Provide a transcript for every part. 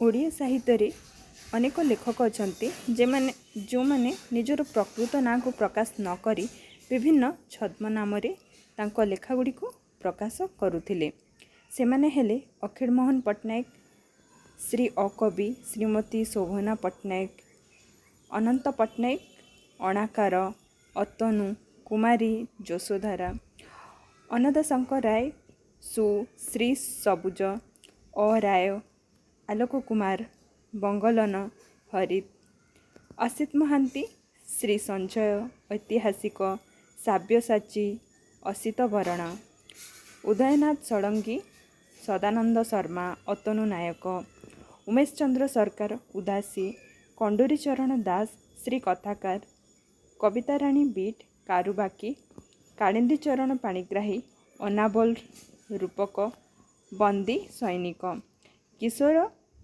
ଓଡ଼ିଆ ସାହିତ୍ୟରେ ଅନେକ ଲେଖକ ଅଛନ୍ତି, ଯେମାନେ ଯେଉଁମାନେ ନିଜର ପ୍ରକୃତ ନାଁକୁ ପ୍ରକାଶ ନକରି ବିଭିନ୍ନ ଛଦ୍ମନାମରେ ତାଙ୍କ ଲେଖା ଗୁଡ଼ିକୁ ପ୍ରକାଶ କରୁଥିଲେ। ସେମାନେ ହେଲେ ଅଖିଳ ମୋହନ ପଟ୍ଟନାୟକ, ଶ୍ରୀ ଅକବି, ଶ୍ରୀମତୀ ଶୋଭନା ପଟ୍ଟନାୟକ, ଅନନ୍ତ ପଟ୍ଟନାୟକ, ଅଣାକାର, ଅତନୁ, କୁମାରୀ ଯଶୋଧରା, ଅନ୍ନଦାଶଙ୍କର ରାୟ, ଶ୍ରୀ ସବୁଜ, ଅ ରାୟ, ଆଲୋକ କୁମାର, ବଙ୍ଗଲନ, ହରିତ, ଅସିତ ମହାନ୍ତି, ଶ୍ରୀ ସଞ୍ଚୟ, ଐତିହାସିକ, ସାବ୍ୟସାଚୀ, ଅସିତ ବରଣ, ଉଦୟନାଥ ଷଡ଼ଙ୍ଗୀ, ସଦାନନ୍ଦ ଶର୍ମା, ଅତନୁ ନାୟକ, ଉମେଶ ଚନ୍ଦ୍ର ସରକାର, ଉଦାସୀ, କଣ୍ଡୁରୀ ଚରଣ ଦାସ, ଶ୍ରୀ କଥାକାର, କବିତାରାଣୀ ବିଟ୍, କାରୁବାକି, କାଳିନ୍ଦୀ ଚରଣ ପାଣିଗ୍ରାହୀ, ଅନାବଲ ରୂପକ, ବନ୍ଦୀ ସୈନିକ, କିଶୋର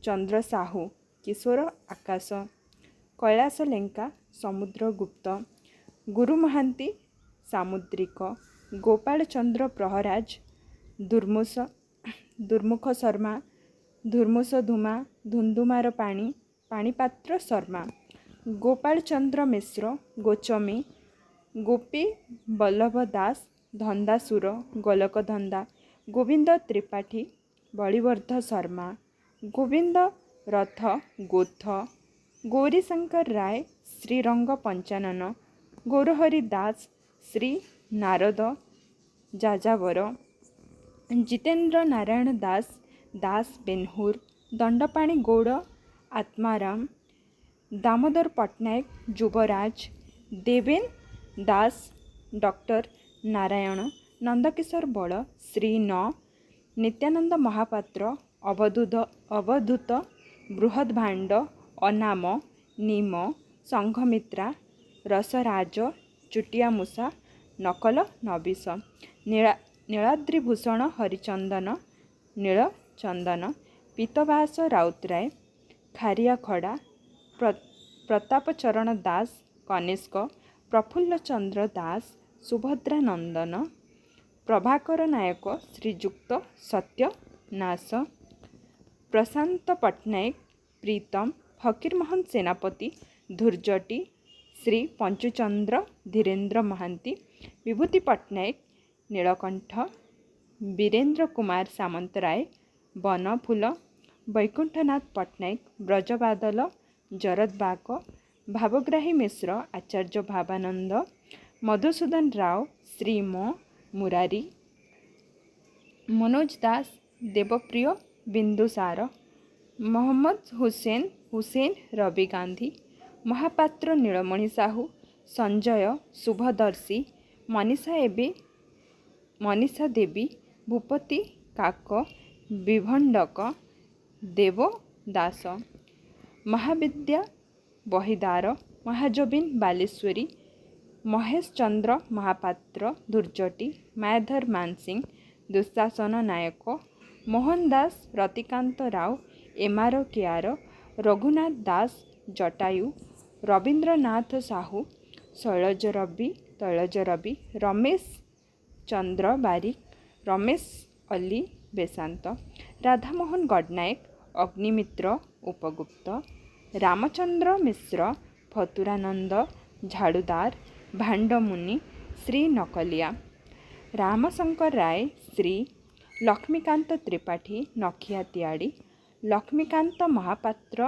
ଚନ୍ଦ୍ର ସାହୁ, କିଶୋର ଆକାଶ, କୈଳାସ ଲେଙ୍କା, ସମୁଦ୍ରଗୁପ୍ତ, ଗୁରୁ ମହାନ୍ତି, ସାମୁଦ୍ରିକ, ଗୋପାଳ ଚନ୍ଦ୍ର ପ୍ରହରାଜ, ଦୁର୍ମୁଖ ଶର୍ମା, ଧୁର୍ମୁଷ ଧୁମା, ଧୁନ୍ଧୁମାର ପାଣି, ପାଣିପାତ୍ର ଶର୍ମା, ଗୋପାଳ ଚନ୍ଦ୍ର ମିଶ୍ର, ଗୋଚମୀ, ଗୋପୀ ବଲ୍ଲଭ ଦାସ, ଧନ୍ଦାସୁର, ଗୋଲକଧନ୍ଦା, ଗୋବିନ୍ଦ ତ୍ରିପାଠୀ, ବଳିବର୍ଦ୍ଧ ଶର୍ମା, ଗୋବିନ୍ଦ ରଥ, ଗୋଥ, ଗୌରୀଶଙ୍କର ରାୟ, ଶ୍ରୀରଙ୍ଗ ପଞ୍ଚାନନ, ଗୌରହରି ଦାସ, ଶ୍ରୀ ନାରଦ, ଯାଯାବର, ଜିତେନ୍ଦ୍ର ନାରାୟଣ ଦାସ, ଦାସ ବେନହୁର, ଦଣ୍ଡପାଣି ଗୌଡ଼, ଆତ୍ମାରାମ, ଦାମୋଦର ପଟ୍ଟନାୟକ, ଯୁବରାଜ, ଦେବେନ ଦାସ, ଡକ୍ଟର ନାରାୟଣ, ନନ୍ଦକିଶୋର ବଳ, ଶ୍ରୀ ନ, ନିତ୍ୟାନନ୍ଦ ମହାପାତ୍ର, ଅବଧୂତ, ବୃହଦଭାଣ୍ଡ, ଅନାମ, ନିମ, ସଂଘମିତ୍ରା, ରସରାଜ, ଚୁଟିଆ ମୂଷା, ନକଲ ନବିଶ, ନୀଳାଦ୍ରିଭୂଷଣ ହରିଚନ୍ଦନ, ନୀଳଚନ୍ଦନ, ପୀତବାସ ରାଉତରାୟ, ଖାରିଆ ଖଡ଼ା, ପ୍ରତାପ ଚରଣ ଦାସ, କନିଷ୍କ, ପ୍ରଫୁଲ୍ଲ ଚନ୍ଦ୍ର ଦାସ, ସୁଭଦ୍ରା ନନ୍ଦନ, ପ୍ରଭାକର ନାୟକ, ଶ୍ରୀଯୁକ୍ତ ସତ୍ୟନାଶ, ପ୍ରଶାନ୍ତ ପଟ୍ଟନାୟକ, ପ୍ରୀତମ, ଫକୀରମୋହନ ସେନାପତି, ଧୂର୍ଜଟି, ଶ୍ରୀ ପଞ୍ଚୁଚନ୍ଦ୍ର, ଧୀରେନ୍ଦ୍ର ମହାନ୍ତି, ବିଭୂତି ପଟ୍ଟନାୟକ, ନୀଳକଣ୍ଠ, ବୀରେନ୍ଦ୍ର କୁମାର ସାମନ୍ତରାୟ, ବନଫୁଲ, ବୈକୁଣ୍ଠନାଥ ପଟ୍ଟନାୟକ, ବ୍ରଜବାଦଲ, ଜରଦ ବାକ, ଭାବଗ୍ରାହୀ ମିଶ୍ର, ଆଚାର୍ଯ୍ୟ ଭାବାନନ୍ଦ, ମଧୁସୂଦନ ରାଓ, ଶ୍ରୀ ମ ମୁରାରୀ, ମନୋଜ ଦାସ, ଦେବପ୍ରିୟ ବିନ୍ଦୁସାର, ମହମ୍ମଦ ହୁସେନ, ହୁସେନ ରବି ଗାନ୍ଧୀ, ମହାପାତ୍ର ନୀଳମଣି ସାହୁ, ସଞ୍ଜୟ ଶୁଭଦର୍ଶୀ, ମନୀଷା ଏବେ ମନୀଷା ଦେବୀ, ଭୂପତି କାକ, ବିଭଣ୍ଡକ, ଦେବ ଦାସ, ମହାବିଦ୍ୟା ବହିଦାର, ମହାଜବିନ ବାଲେଶ୍ୱରୀ, ମହେଶ ଚନ୍ଦ୍ର ମହାପାତ୍ର, ଧୂର୍ଜଟି, ମାୟାଧର ମାନସିଂ, ଦୁଃଶାସନ ନାୟକ, ମୋହନ ଦାସ, ରତିକାନ୍ତ ରାଓ, ଏମାର କେଆର, ରଘୁନାଥ ଦାସ, ଜଟାୟୁ, ରବୀନ୍ଦ୍ରନାଥ ସାହୁ, ଶୈଳଜ ରବି, ତୈଳଜ ରବି, ରମେଶ ଚନ୍ଦ୍ର ବାରିକ, ରମେଶ ଅଲି ବେଶାନ୍ତ, ରାଧାମୋହନ ଗଡ଼ନାୟକ, ଅଗ୍ନିମିତ୍ର ଉପଗୁପ୍ତ, ରାମଚନ୍ଦ୍ର ମିଶ୍ର, ଫତୁରାନନ୍ଦ ଝାଡ଼ୁଦାର, ଭାଣ୍ଡମୁନି, ଶ୍ରୀ ନକଲିଆ, ରାମଶଙ୍କର ରାୟ, ଶ୍ରୀ ଲକ୍ଷ୍ମୀକାନ୍ତ ତ୍ରିପାଠୀ, ନଖିଆ ତିଆଡ଼ି, ଲକ୍ଷ୍ମୀକାନ୍ତ ମହାପାତ୍ର,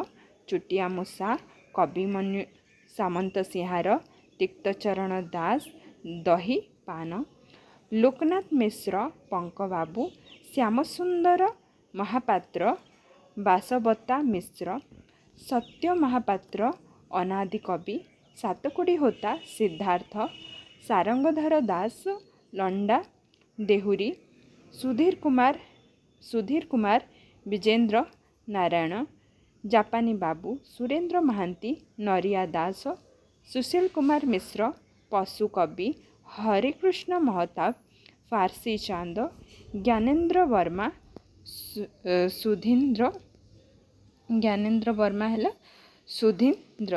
ଚୁଟିଆ ମୂଷା, କବିମନ୍ୟୁ ସାମନ୍ତସିଂହାର, ତିକ୍ତଚରଣ ଦାସ, ଦହି ପାନ, ଲୋକନାଥ ମିଶ୍ର, ପଙ୍କବାବୁ, ଶ୍ୟାମସୁନ୍ଦର ମହାପାତ୍ର, ବାସବତା ମିଶ୍ର, ସତ୍ୟ ମହାପାତ୍ର, ଅନାଦି କବି, ସାତକୋଡ଼ି ହୋତା, ସିଦ୍ଧାର୍ଥ, ସାରଙ୍ଗଧର ଦାସ, ଲଣ୍ଡା ଦେହୁରୀ, ସୁଧୀର କୁମାର, ସୁଧୀର କୁମାର, ବିଜେନ୍ଦ୍ର ନାରାୟଣ, ଜାପାନୀ ବାବୁ, ସୁରେନ୍ଦ୍ର ମହାନ୍ତି, ନରିଆ ଦାସ, ସୁଶୀଲ କୁମାର ମିଶ୍ର, ପଶୁ କବି, ହରେକୃଷ୍ଣ ମହତାବ, ଫାର୍ସି ଚାନ୍ଦ, ଜ୍ଞାନେନ୍ଦ୍ର ବର୍ମା, ସୁଧୀନ୍ଦ୍ର, ଜ୍ଞାନେନ୍ଦ୍ର ବର୍ମା ହେଲା ସୁଧୀନ୍ଦ୍ର।